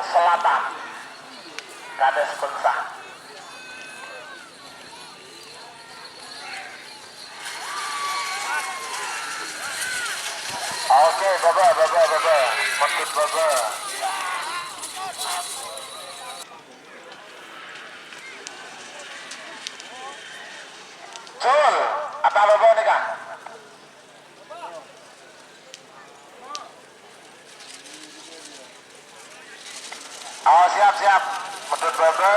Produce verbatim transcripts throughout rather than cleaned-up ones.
Selatan. Kades Bengsa. Oke, baba, baba, baba. Maksud baba. Jul, apa baba nih, Kang? Oh, siap, siap. Medhun baba,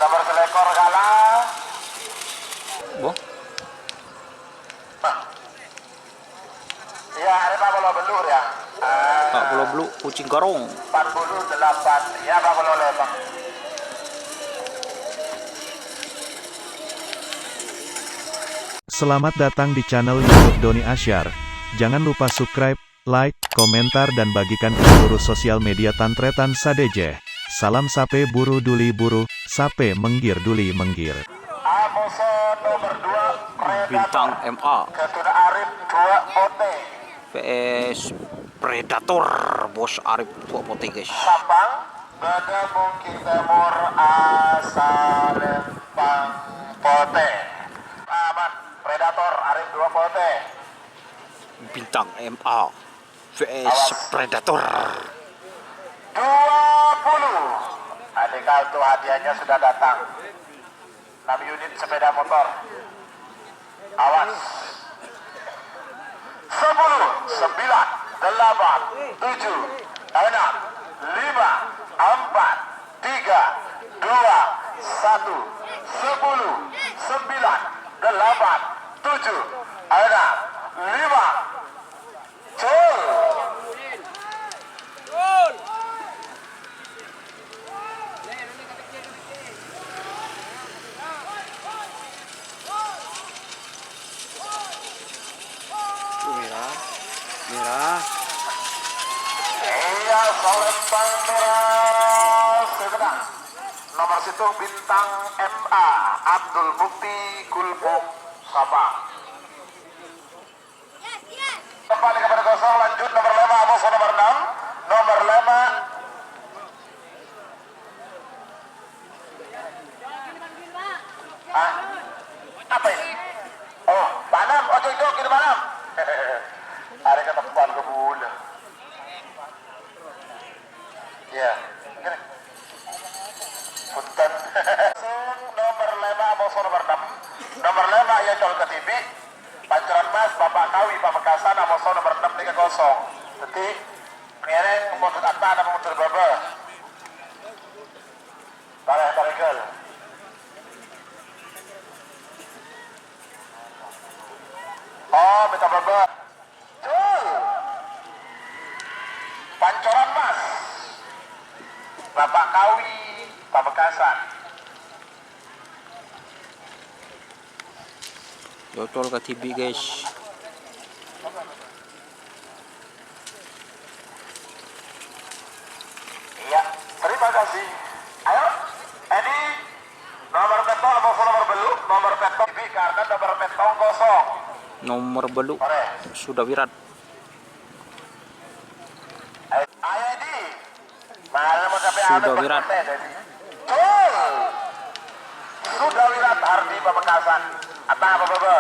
nomor selekor kalah. Boh. Nah. Iya, ada Pak Polo Belur ya. Ah, Pak Polo Belur, Kucing Karung. Empat puluh delapan. Ya, Pak Polo Lembang. Selamat datang di channel YouTube Doni Asyar. Jangan lupa subscribe, like, komentar, dan bagikan ke seluruh sosial media Tantretan sadhâjâ. Salam sapè buru duli buru, sapè menggir duli menggir. Amoso nomor dua, Predator. Bintang M A. Ketuna Arif dua Pote. P S Predator, Bos Arif dua Pote, guys. Sampang, Bada Mungkin Timur, Asa Lempang Pote. Aman, Predator, Arif dua Pote. Bintang M A. V S Awas. Predator. Dua puluh. Adik Kaltu hadiahnya sudah datang. Enam unit sepeda motor. Awas. Sepuluh, sembilan, delapan, tujuh, enam, lima, empat, tiga, dua, satu, sepuluh, sembilan, delapan, tujuh, enam, lima, Gol! Merah, merah. Iya, Salembang Merah. Sè mennang. Nomor sèttong Bintang M A, Abdul Mukti Gulbong Sabang. Kembali kepada kosong, lanjut nomor lèma', musuh nomor enam. Nomor lèma'. Ah, apa ini? Oh, Pak Anam, ojo, ojo, gini, Pak Anam. Ada ketemuan ke bulu. Iya. Punten. Nomor lèma', musuh nomor enam. Nomor lèma', ya, Col Ketibi. Pancoran Mas, Bapak Kawi, Pamekasan, amoso nomor enam nèka kosong. Dhâddhi, ngèrèng mondhut atta napa mondhut bâbâ? Tarè, tarè, ghâl. Oh, mènta bâbâ. Jul. Pancoran Mas. Bapak Kawi, Pamekasan. Cocol kadhibi', guys. Iya, terima kasih. Ayo, Edi, nomor pètto', apa nomor bâllu'? Nomor pètto', Bi, karena nomor pètto' kosong. Nomor bâllu', Ore. Sudah Wirat. Ayo, Edi. Sudah Wirat. Betul. Sudah Wirat, Hardi Pamekasan. Atas apa, Baba?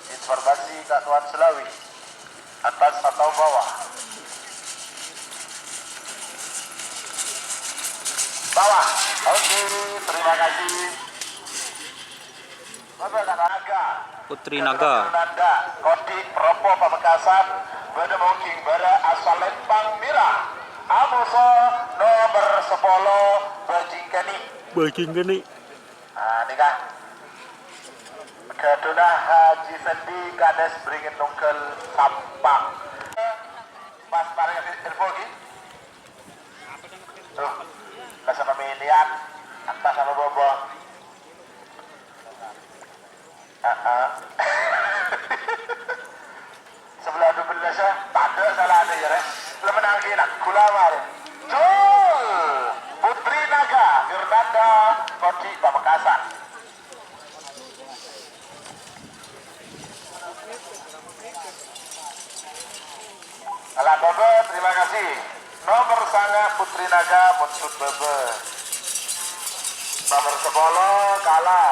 Informasi Kak Tuan Selawi. Atas atau bawah? Bawah. Oke, terima kasih. Putri Naga. Nanda, Kodik, Propo, Pamekasan, bâdâ Mongking Bara, asal Lempang Mira. Amoso nomor sepuluh, Bajingkeni. Bajingkeni. Ah, nèka. Ghâdhuwânna Haji Sendi, Kades Beringin Nunggal, Sampang. Pas parèng info, ghi. Tuh, rasa pemilihan, atas apa bobo? Heeh. Sebelah dua belas ya, tadâ' salana ya, Res. Lemenang kina, gula mari. Jul! Putri Naga, Firnanda, Kodi Pamekasan. Nomer sanga' Putri Naga, Monsud Baba. Nomer sapolo, kala.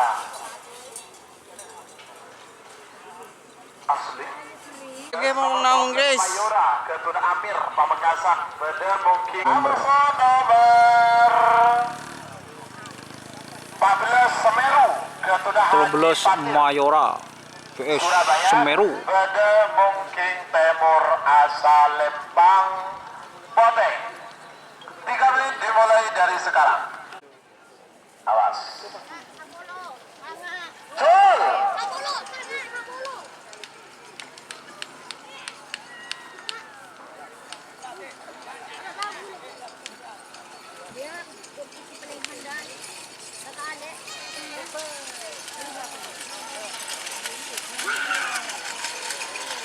Asli. Oke, mau naung, guys. Mayora, Gatun Amir, Pamekasan. Bâdâ mungkin. Nomer. Amoso nomer empat belas Semeru, Gatun Haji Tello belas Fatir. Mayora. P S Surabaya, Semeru. Bâdâ mungkin Temor Asa Lempang Potè. Tiga menit dimulai dari sekarang. Awas. Jul.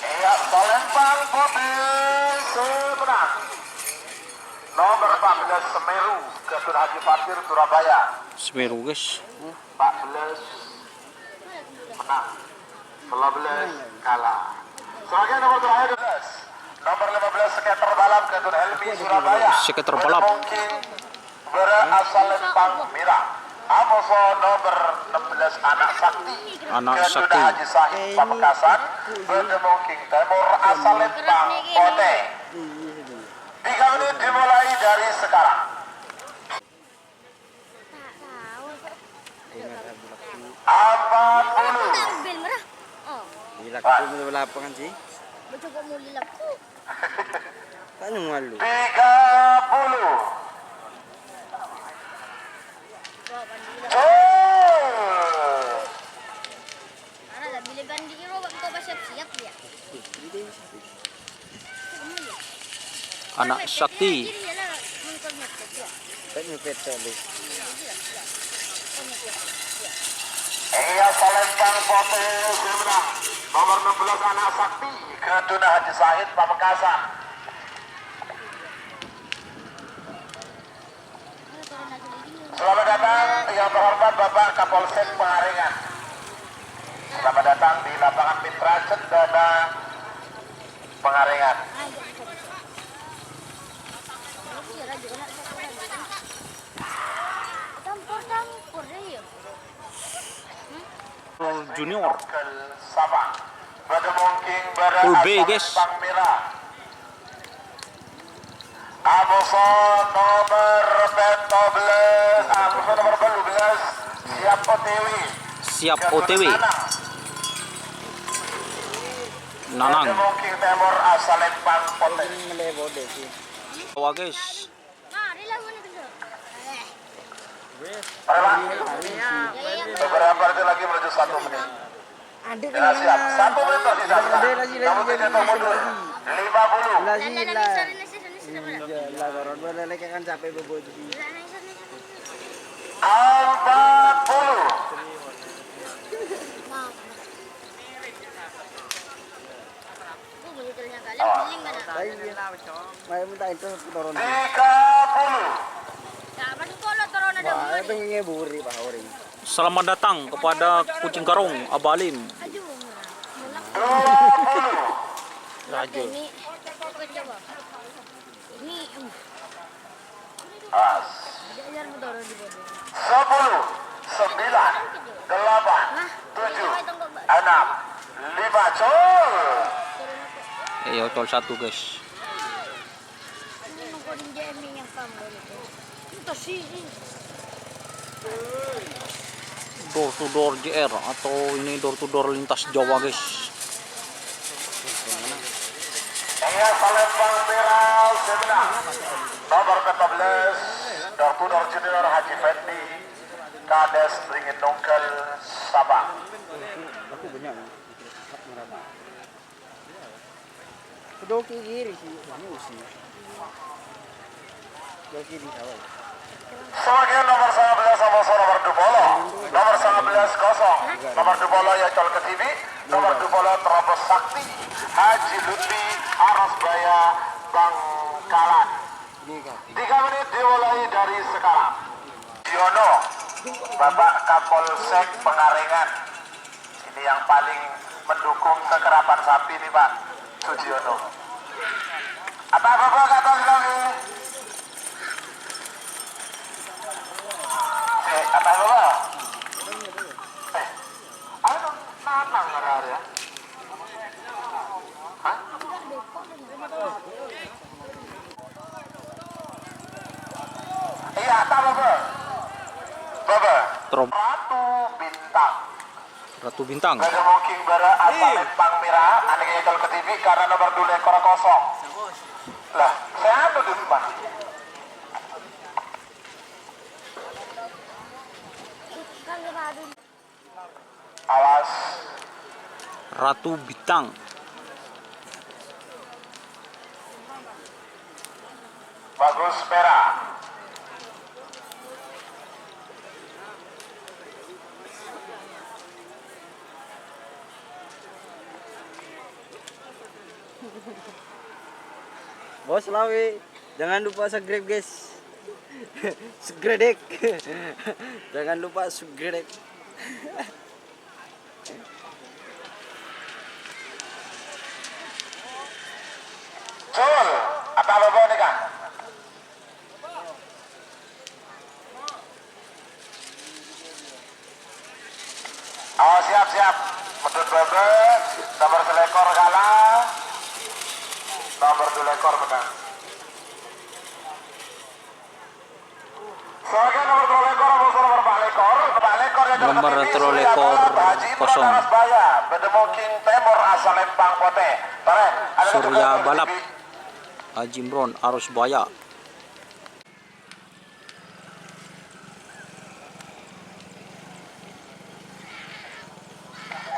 Iyâ, Salempang Potè sè menang. Nomer empat belas Semeru, Gatun Haji Fatir, Surabaya. Semeru, guys. Empat belas menang. Lima belas kalah. Selanjutnya nomor terakhir, nomor lima belas, skater balap, Gatun Helmi, Surabaya. Skater balap. Mungkin Bârâ Asa Lempang Mèra. Amoso nomer enam belas, Anak Sakti. Anak Gatun Sakti. Haji Sahid, Pamekasan. Bâdâ mungkin Temor Asa Lempang Potè. Tiga menit dimulai dari sekarang. Empat puluh. Di lapangan sih. Tiga puluh. Gol. Ana la bilâ bândhi' ro engko' pas siap-siap, yâ. Anak Sakti. Iyâ, Salempang Potè sè menang. Nomor enam belas, Anak Sakti, Gatun Haji Sahid, Pamekasan. Selamat datang yang terhormat Bapak Kapolsek Pengaringan. Selamat datang di lapangan Mitra Cendana Pengaringan. Junior. Full B, guys. Amoso nomor pètto bellâs, amoso nomor bâllu bellâs, siap O T W. Siap O T W. Nanang. Nanang. Mungkin Temor Asa Lempang Potè. Wah, guys. Beberapa detik lagi menuju satu menit. Aduh, ya, siap. Satu menit tersisa. Ada lagi, lagi, lagi, lagi. Lima puluh. Lagi, lah. Iya, lah, koron. Boleh, lagi kan capek, bobo, jadi. Empat puluh. Awas. Tiga puluh. Wah, itu ngeburi, Pak Ori. Selamat datang kepada Kucing Karung, Abah Alim. Dua puluh. Raja. Ini, ini, em. Pas. Sepuluh, sembilan, delapan, tujuh, enam, lima, col. Iya, col satu, guys. Ini mengkoding J M yang kamu itu. Itu sih. Door to door J R atau ini door to door lintas Jawa, guys. Iya, Palembang Merah, sebelah. Nomor empat belas, door to door Junior Haji Fendi, Kades Beringin Nunggal, Sabang. Aku banyak, ya. Doki giri sih, ini usi. Doki di sawah. Sebagai nomor sembilan belas sama nomor dua puluh. Nomor sembilan belas kosong. Nomor dua puluh ya col ke sini. Nomor dua puluh terobos sakti. Haji Lutfi Arasbaya Bangkalan. Tiga menit dimulai dari sekarang. Diono, Bapak Kapolsek Pengaringan. Ini yang paling mendukung kekerapan sapi nih, Pak Sugiono. Apa bâbâ kata Sulawi? Sè, apa bâbâ? Eh, ayo, nanang ngara-ngara ya. Hah? Iya, apa bâbâ? Bâbâ. Trom. Ratu Bintang. Ratu Bintang. Bâdâ mongging bârâ asal Lempang Mèra, anèka ècol kadhibi' karena nomor dua lekor kosong. Lah, sè anu di rumah. Awas. Ratu Bintang. Bagus, Mèra. Bos Lawi, jangan lupa subscribe, guys. Subscribe. Jangan lupa subscribe. Jul, apa bâbâ nèka? Oh, siap, siap. Medhun bâbâ, nomor salèkor kalah. Nomor dua lekor menang. Sabagian nomor tello lekor, musuh nomor empat lekor. Empat lekor yang Nomor tertinggi, tello Surya lekor Barat, Haji Imron kosong. Arosbaya. Bâdâ mongging tèmor asal Lempang Potè. Torè, ada Surya juga Balap. Haji Imron Arosbaya.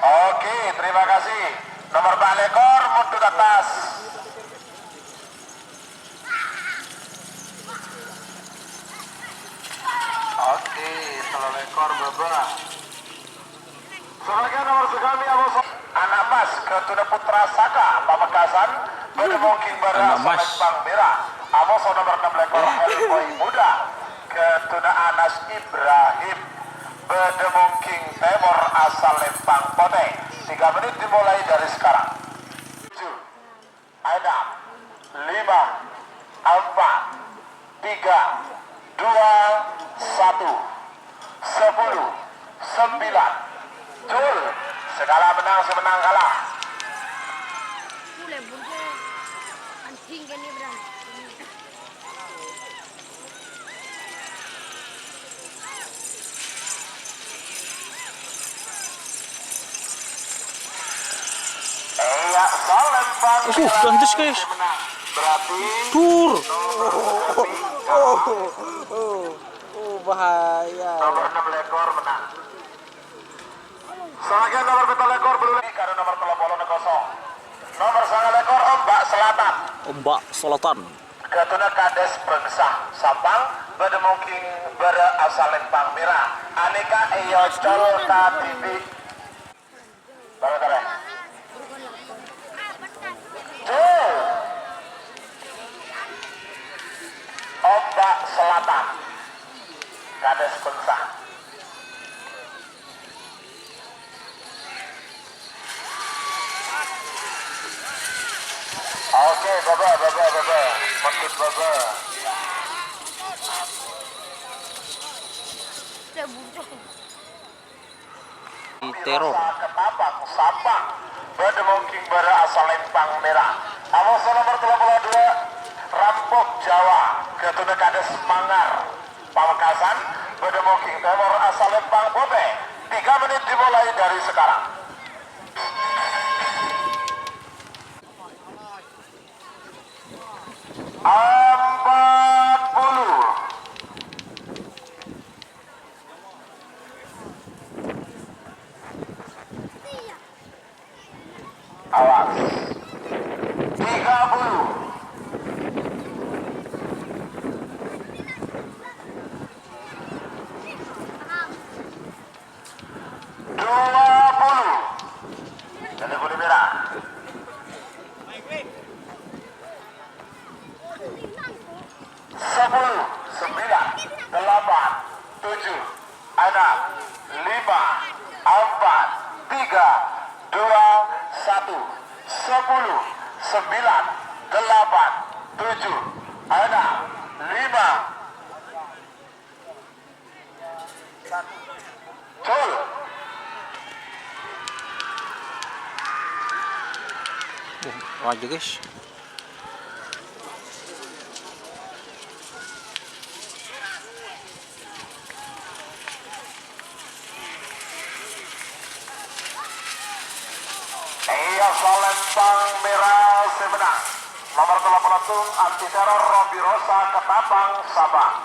Oke, terima kasih. Nomor empat lekor, mundhut atas. Oke, tello lekor, bâbâ. Sabagian nomor sè kalè, amoso. Ana' Mas, ghâdhuwânna Putra Saka, Pamekasan, bâdâ mongging bârâ Ana' asal Mas. Lempang Mèra. Amoso nomor ennem lekor, Hellboy Muda, ghâdhuwânna Anas Ibrahim, bâdâ mongging tèmor asal Lempang Potè. Tiga menit dimulai dari sekarang. Tujuh. Enam, lima, empat, tiga, dua, satu, sepuluh, sembilan. Jul, sè kalah menang, sè menang kalah. Boleh, boleh. Anjing kene, Bram. Iya, Salembang. Uh, gandes, guys. Berarti Dur. Oh, oh, oh, oh, bahaya. Nomor enam lekor menang. Sabagian nomor pitu lekor belum lagi karena nomor tello puluh kosong. Nomor sanga lekor Ombak Selatan. Ombak Selatan. Ghâdhuwânna Kades Bangsa Sampang, bâdâ mongging bârâ asal Lempang Mèra. Anèka èocol kadhibi'. Bârâ-bârâ. Tuh. Ombak Selatan. Kades Bangsa. Oke, bâbâ, bâbâ, bâbâ. Maksud bâbâ. Teror. Ketapang, Sampang. Bâdâ mongging bârâ asal Lempang Mèra. Amoso nomor tello puluh dua, Rampok Jawa. Ghâdhuwânna Kades Mangar. Pamekasan, bâdâ mongging tèmor asal Lempang Potè. Tiga menit dimulai dari sekarang. Empat puluh. Awas. Tiga puluh. Dua puluh. Jadi kulit merah. Sepuluh, sembilan, delapan, tujuh, enam, lima, empat, tiga, dua, satu, sepuluh, sembilan, delapan, Tujuh, enam, lima. Gol. Oh, aja, guys. Iyâ, Salempang Mèra sè mennang. Nomer tello polo tello, Anti Teror Robi Rosa, Ketapang, Sabang.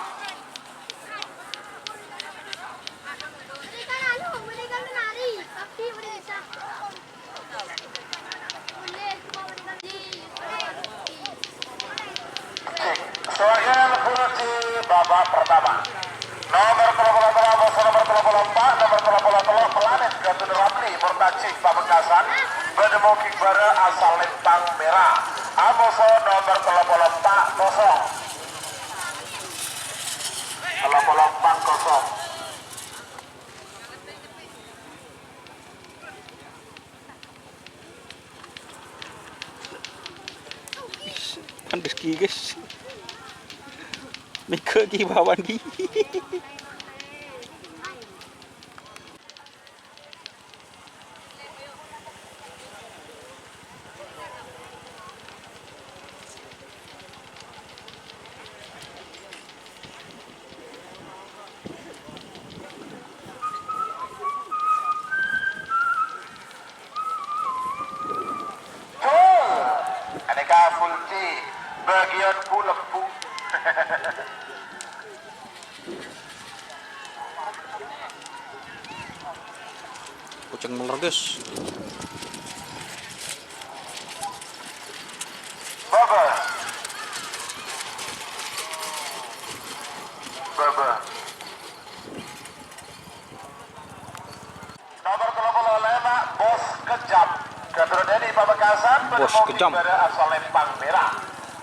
Sawaghân full C babak pertama. Nomer tello polo tello, amoso nomer tello polo empa', nomer tello polo tello, Planet Gatun Ramli, Murtajik Pamekasan, bâdâ Moging Bara asal Lempang Mèra. Amoso nomer tello polo empa' kosong. Tello polo empa' kosong. Pantes ki, guys. Mega ki bawaan ki. Gol! Anèka full C, bâgiyân kulebbu. Kocèng mèller, guys. Bâbâ. Bâbâ. Nomer tello polo lèma', Bos Kejam. Ghâdhuwân dhâri Pamekasan, Bos Kejam. Bâdâ asal Lempang Mèra.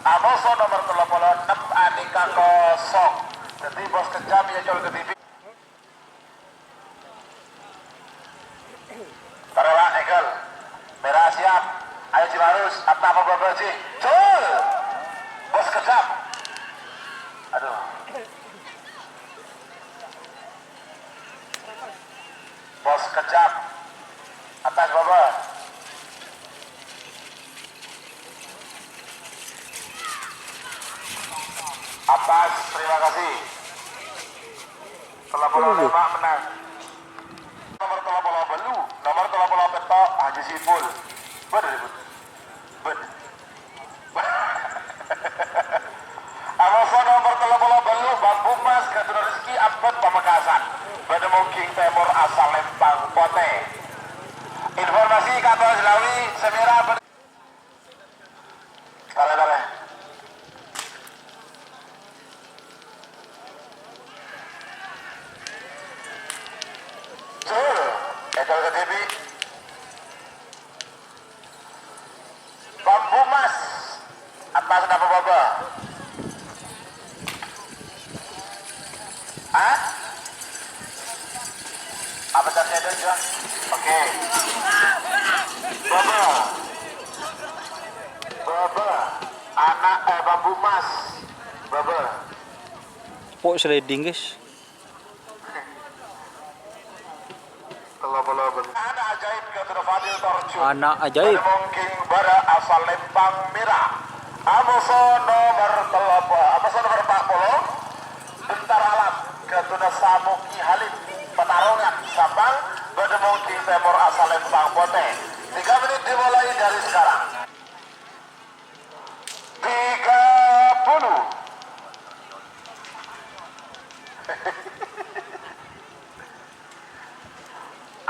Amoso nomer tello polo ennem, anèka kosong. Dhâddhi Bos Kejam ya col kedhibi'. Tarola, Egel. Mèra siap. Ayo, Jimarus. Atta apa bâbâ, Ji? Cul! Bos Kejam. Aduh. Bos Kejam. Attas bâbâ. Attas, terima kasih. Tello polo lèma' mennang. Nomer tello polo bâllu', nomer tello polo pètto', Haji Sipul. Bâdâ, bâdâ. Amoso nomer tello polo bâllu', Bambu Mas, Ghâdhuwân Rezeki, Abbâd, Pamekasan. Bâdâ Moging Tèmor asal Lempang Potè. Informasi ka Tor Selawi, Semira, bâdâ. Tarè, tarè. Jul, Egel kedhibi'. Bambu Mas, Attas napa bâbâ? Hah? Apa tadi ada juga? Oke. Bâbâ. Bâbâ. Ana', eh, Bambu Mas. Bâbâ. Tepuk sliding, guys. Ana' ajaib Ghâdhuwân Fadil Torjun. Ana' ajaib. Bâdâ Moging Bara asal Lempang Mèra. Amoso nomer tello polo, amoso nomer empa' polo. Bentara Alam, Ghâdhuwânna Samuki Halid. Pertarungan Sabang, bâdâ Moging Tèmor asal Lempang Potè. Tiga menit dimulai dari sekarang. Tiga puluh.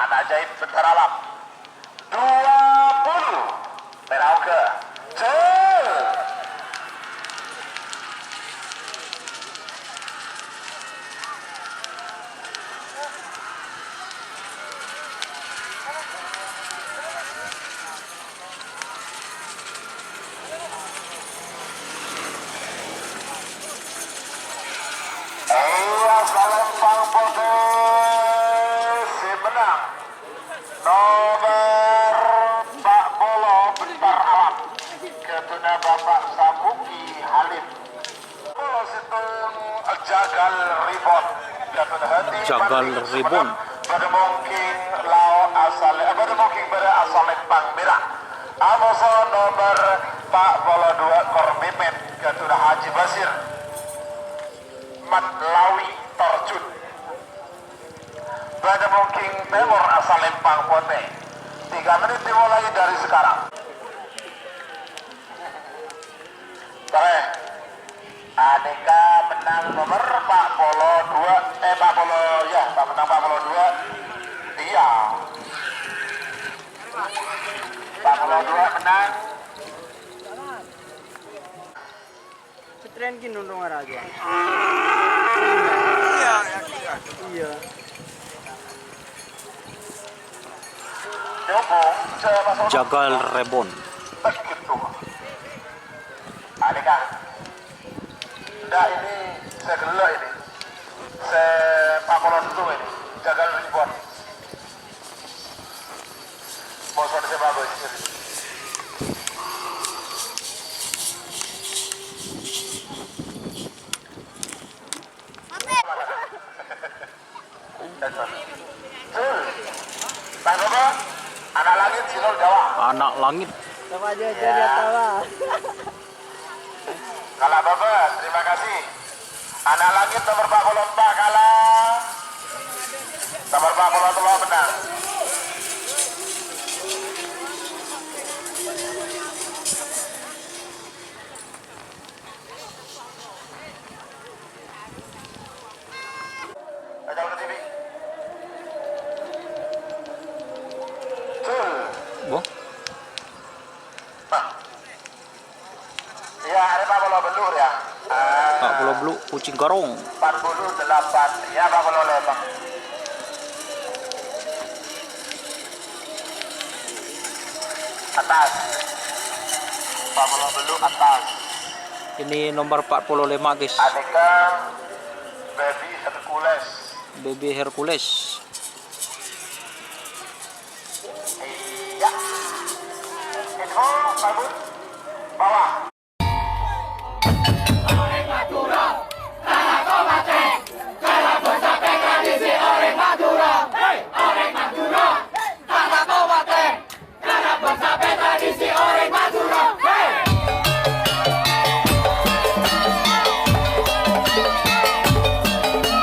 Ana' ajaib Bentara Alam. Dua puluh. Mèra oghâ. Jul. Jagal rebound. Bâdâ mongking lao asal, eh, bâdâ mongking bârâ asal Lempang Mèra. Amoso nomer empat puluh dua Kor Mèmèt Ghâtona Haji Basir. Mat Lawi Torjun. Bâdâ mongking tèmor asal Lempang Potè. Tiga menit dimulai dari sekarang. Torè. Anèka mennang nomer empat puluh dua, eh, empat puluh, ya, empat, mennang empat puluh dua. Iya. Empat puluh dua mennang. Petren ki nundung ara aja. Iya, iya, iya. Iya. Nyobong, saya masuk. Jagal rebound. Begitu. Anèka. Ndak, ini saya gelek ini. Saya empat puluh satu ini. Jagal rebound. Bosok saya bagus ini. Sul. Bang Robo, anak langit, si Sul Jawa. Anak langit. Sama aja, ya. Dia tawa. Kalah Baba, terima kasih. Anak langit nomor empat puluh empat kalah. Nomor empat puluh dua menang. Ajar ke sini. Sul. Boh. Nah. Ya, ada empat puluh belur ya. Ah. Empat puluh belur, kucing karung. Empat puluh delapan, ya, empat puluh lima. Atas. Empat puluh belur atas. Ini nomor empat puluh lima, guys. Anèka Baby Hercules. Baby Hercules. Iya. Info, bagus. Bawah.